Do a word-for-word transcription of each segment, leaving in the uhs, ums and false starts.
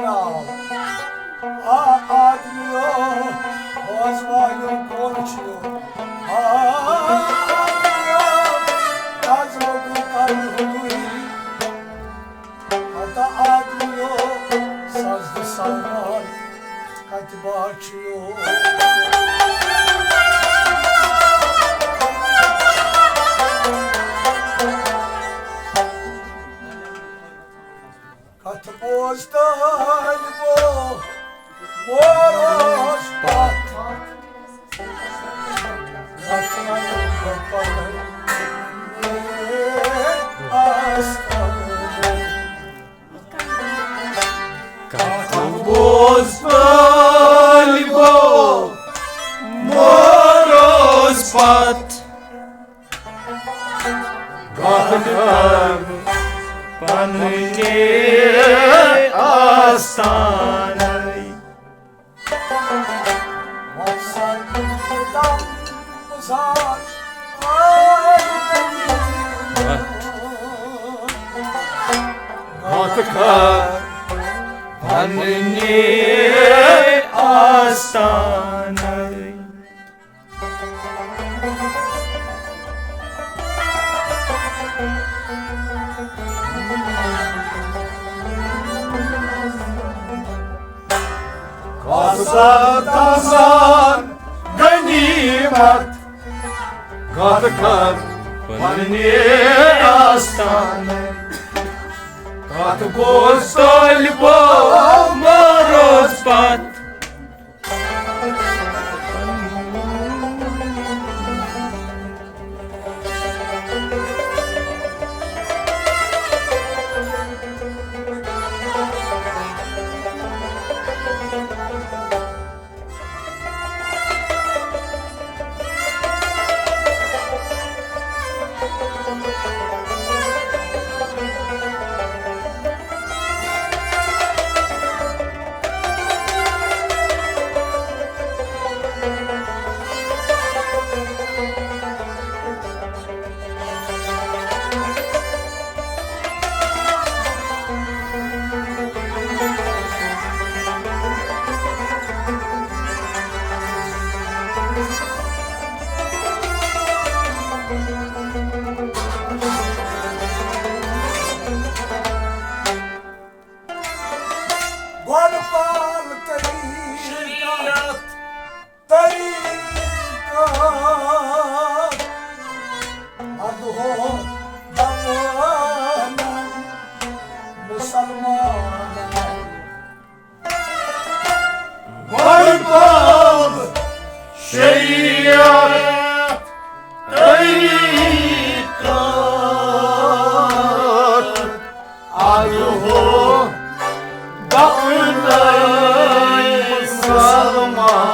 آ آدمیو، بوز وایُن کون چھُ؟ آ آدمیو، از لوگُن کرُن حضوٗری۔ ہتا آدمیو، سجدٕ سلمان کتہِ باٹھیو؟ کتھ بوز طالبو، مورس پتھ۔ کتھ کرٕ بہٕ پنٕنۍ آستانہٕ؟ کتھ بوز طالبو، مورس پتھ۔ کتھ کر پننہِ آستانٕے۔ کتھ کر پننہِ آستانٕے۔ کاسا تازان غنیمت، کتھ کر پننہِ آستانہٕ۔ کتھ بوز طالبو، مورس پتھ۔ گۄڈٕ پال طریٖقت، طریٖقت، اَدٕ ہو دَپان مُسلمان۔ گۄڈٕ پال شریعت، طریٖقت، اَدٕ ہو دَپان مُسلمان۔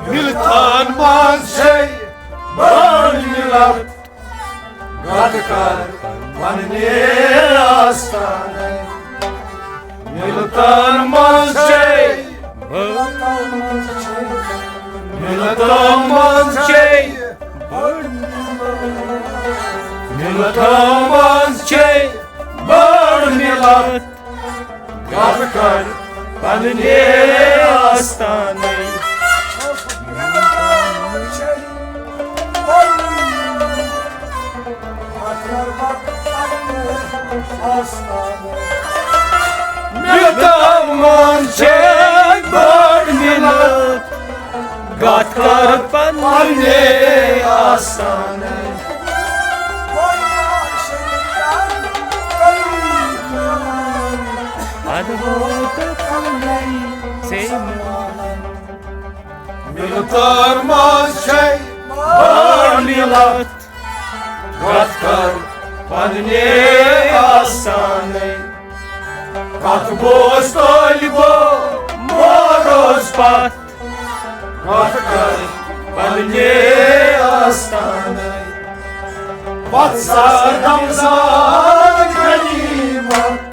مِلتَن منٛز چھے بٔڑ مِلت۔ گۄڈٕ کر پننہِ آستانہٕ۔ مِلتَن منٛز چھے، مِلتَن منٛز چھے، مِلتَن منٛز چھے بٔڑ مِلت۔ گۄڈٕ کر پننہِ آستانہٕ۔ مِلتَن منٛز چھے بٔڑ مِلت، گَتھ کَر پننہِ آستانَے۔ اَدٕ ووت پننہِ سے مِلتَن منٛز چھے بٔڑ مِلت، گَتھ کَر پننہِ آستانَے۔ کَتھ بوز طٲلبو، مہ روز پَتھ، گَتھ کَر پننہِ آستانَے۔ وَتھ سَر رمضان غنیٖمت۔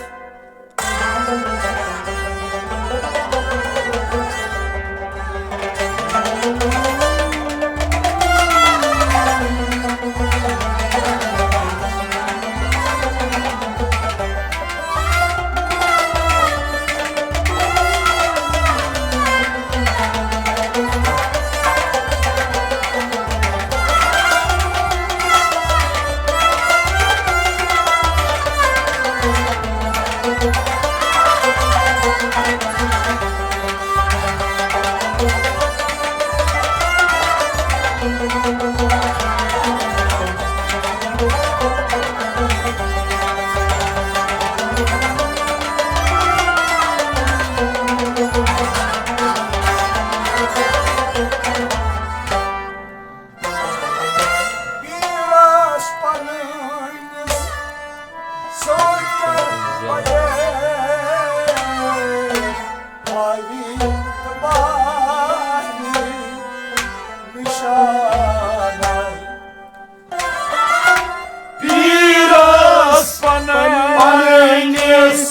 پیٖرس پنٕنِس سۭتۍ کر بیعت، حاوی تہٕ باوی نشانَے۔ پیٖرس پنٕنِس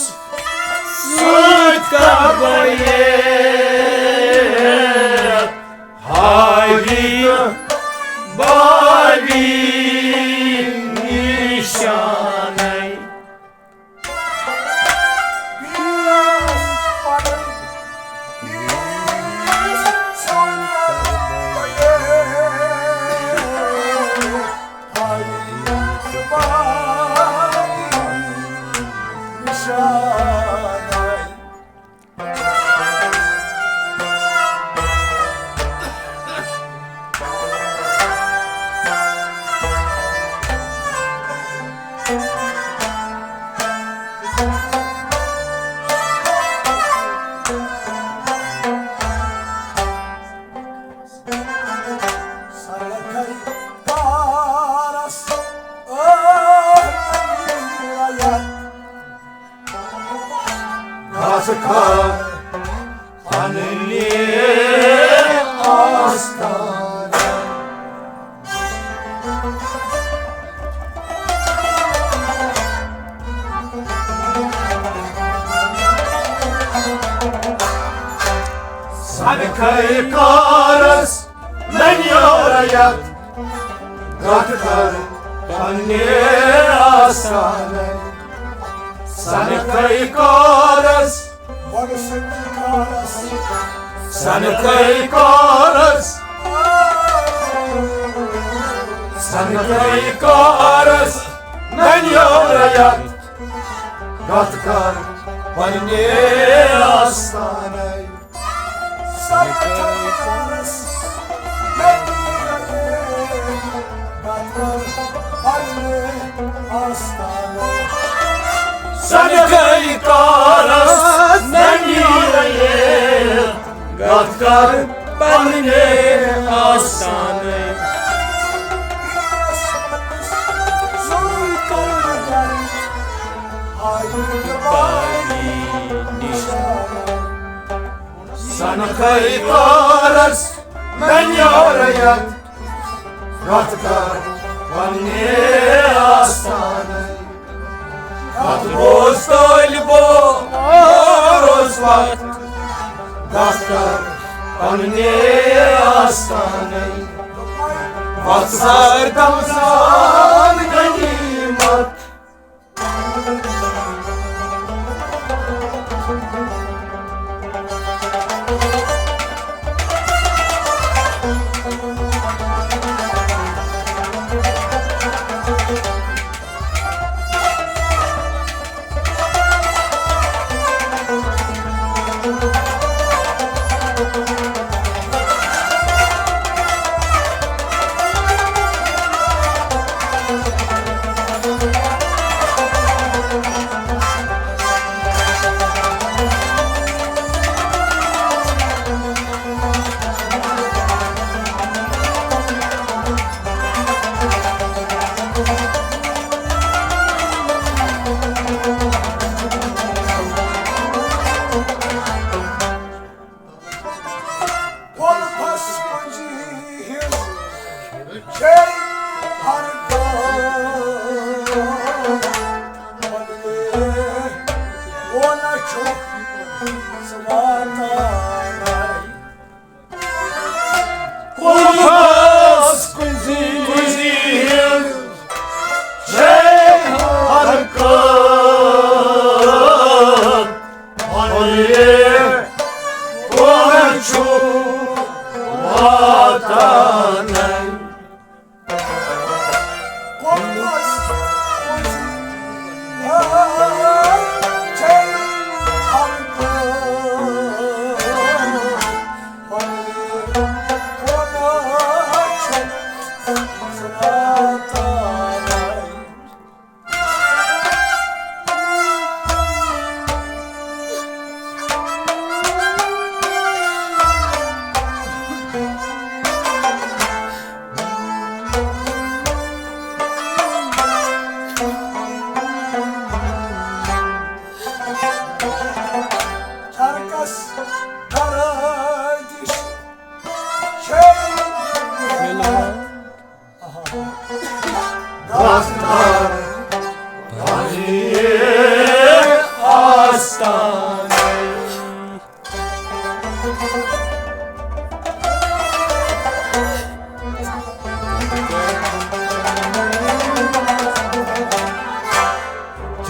سۭتۍ کر بیعت، حاوی تہٕ باوی نشانَے۔ پیٖرس پنٕنِس سۭتۍ کر بیعت، حاوی تہٕ باوی نشانَے۔ سرکار کارس ٲٹھ رعیت۔ گژھ کر پننہِ آستانہٕ۔ سرکار کارس ننیو رعیت، گژھ کر پننہِ آستانہٕ۔ سرکار کارس، سرکار کارس، سرکار کارس ننیو رعیت، گژھ کر پننہِ آستانہٕ۔ سرکار کارس، سرکار کارس ننیو رعیت، گژھ کر پننہِ آستانہٕ۔ سرکار کارس ننیو رعیت، گژھ کر پننہِ آستانہٕ۔ کتھ بوز طٲلبو، روز وقت، گژھ کر پننہِ آستانہٕ۔ وَتھ سَر رمضان غنیٖمت۔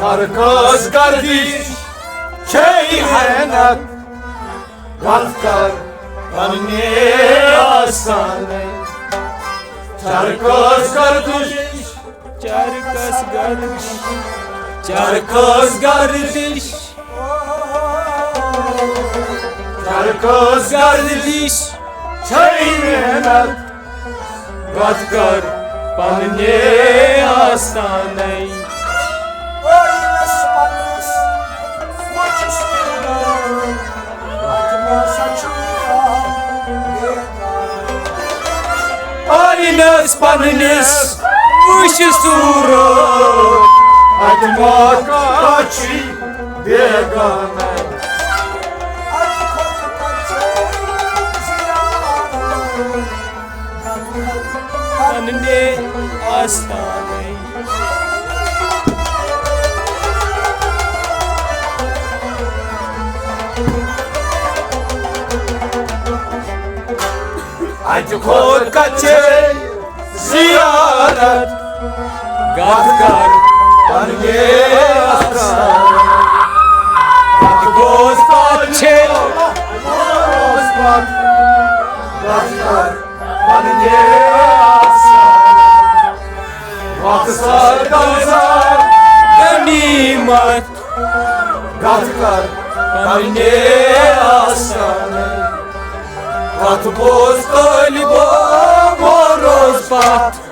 چرکس گردش چھے محنت، کتھ کر پننہِ آستانٕچ۔ چرکس گردش، چرکس گردش، چرکس گردش، چرکس گردش چھے محنت، کتھ کر پننہِ آستانٕچ۔ آینس پننس وٕچھ صورت، اتھ ما کانٛہہ چھُے بیگانہ۔ پننہِ آستانٕچ۔ اتہِ کھوٚت کتہِ چھے زیارت، کتھ کر پننہِ آستانٕچ۔ اتہِ گوٚژھ کتہِ چھے پتھ، کتھ کر پننہِ آستانٕچ۔ وقت سر کم سر غنیمت، کتھ کر پننہِ آستانٕچ۔ کتھ بوز طالبو، روز پتھ۔